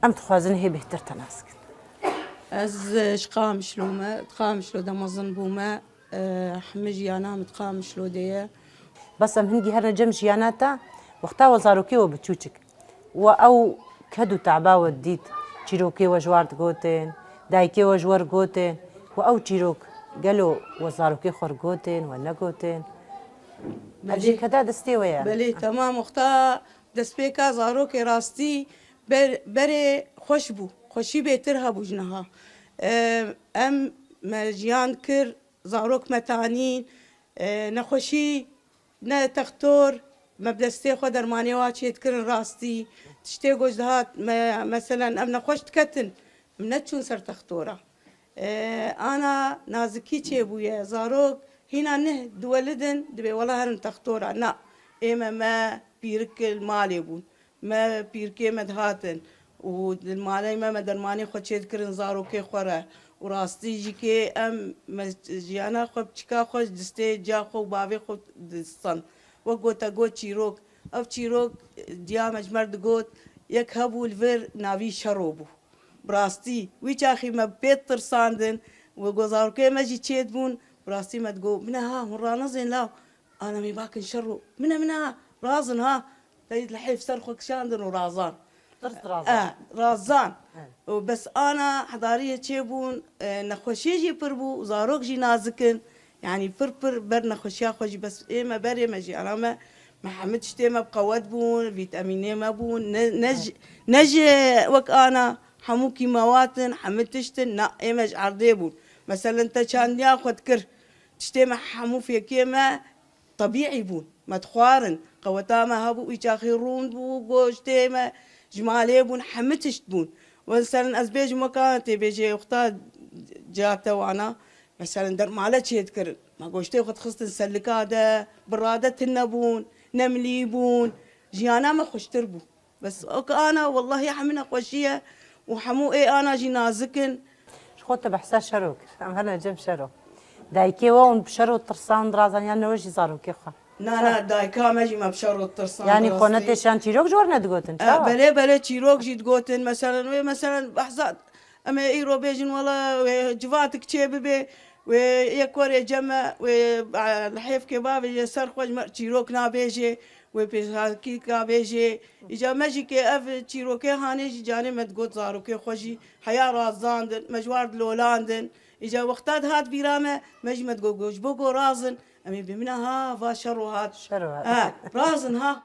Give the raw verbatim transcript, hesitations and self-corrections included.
Em dixwazin hê bêhtir te nas kin. Ez ji Qamişlo me, di Qamişlo de mezin bûme. Hemî jiyana min di Qamişlo de ye. Bes em hingî herine cem jiyana te, wexta we zarokê we bi çûçik. We ew ked û teba we dît, çîrokê we ji war digotin, dayikê we ji we digotin, we ew çîrok gelo we zarokê xwe digotin, we negotin? Ev jî keda destê we ye. Belê, temam, wexta destpêka zarokê rastî ber, berê xweş bû. Xweşî bêtir hebû ji niha. Em, me jiyan kir, zarok me tanîn, nexweşî, ne textor, me bi destê xwe dermanê wa çêdikirin rastî. Tiştê ku ji dihat, me, meselen, em nexweş diketin, em neçûn ser textora. Ana nazikî çêbûye, zarok hîna nih diwelidin, dibê wela herin textora. Na, ê me, me pîrik li malê bûn. Me pîrkê me dihatin û li malê me, me dermanê xwe çêdikirin zarokê xwe re û rastî jî kê em, me jiyana xwe, piçika xwe ji distê ciya xwe û bavê xwe distan. Wek gote got çîrok, ev çîrok diya me ji me re digot, yek hebû li vir navî Şero bû. Bi rastî wî çaxî me pê ditirsandin û got zarokê me jî çêdibûn, bi rastî me digot, min e ha, hûn ranezên law, ana me bakin Şero, min e, min e ha, razin ha. Te li hêf ser xwe kişandin û razan. Tirs razan. E, razan. Û bes ana hedariyê çêbûn, e, nexweşiyê jî pir bû, zarok jî nazik in. Yanî pir pir ber nexweşiya xwe jî bes ê me berê me jî ana me, me hemû tiştê me bi qewet bûn, vîtemînê me bûn. Ne, ne ji, ne ji wek ana hemû kîmewat in, hemû tişt in. Na, ê me ji erdê bûn. Meselen te çandiya xwe dikir, tiştê me hemû fêkê me tebîî bûn. Me dixwarin. Qeweta me hebû, wî çaxî rûnd bû, goştê me ji malê bûn, hemû tişt bûn. Meselen ez bêjim weka tê bêjê wexta cihate wana, meselen dermale çêdikirin. Me goştê xwe dixistin selika de, bira de tune bûn, nemlî bûn. Jiyana me xweştir bû. Bes ok ana, wellahî hemî nexweşî ye û hemû ê ana jî nazik in. Ji xwe te behsa Şero kir. Em herine cem Şero. Dayikê we hûn bi Şero tirsan dirazan yan ne we jî zarokê xwe? Na, na, dayika me jî me bi Şero tirsan. Yanî xwe netêşan, çîrok ji we re nedigotin? E, çawa? Belê, belê, çîrok jî digotin. Meselen, wê, meselen, behsa, em ê îro bêjin, wela, wê civatik çê bibe, wê yek were cem me, wê, e, li hêfkê bavêje ser xwe ji me çîrok nabêje. Wê pêşakî ka bê jê. Îca me jî kê ev çîrokê hanê jî canê me digot zarokê xwe jî heya razandin, me ji war dilolandin. Îca wexta dihat bîra me, me jî me digot, got, ji bo ku razin, em ê bimîne ha, va şero hat. Şero hat. E, razin ha.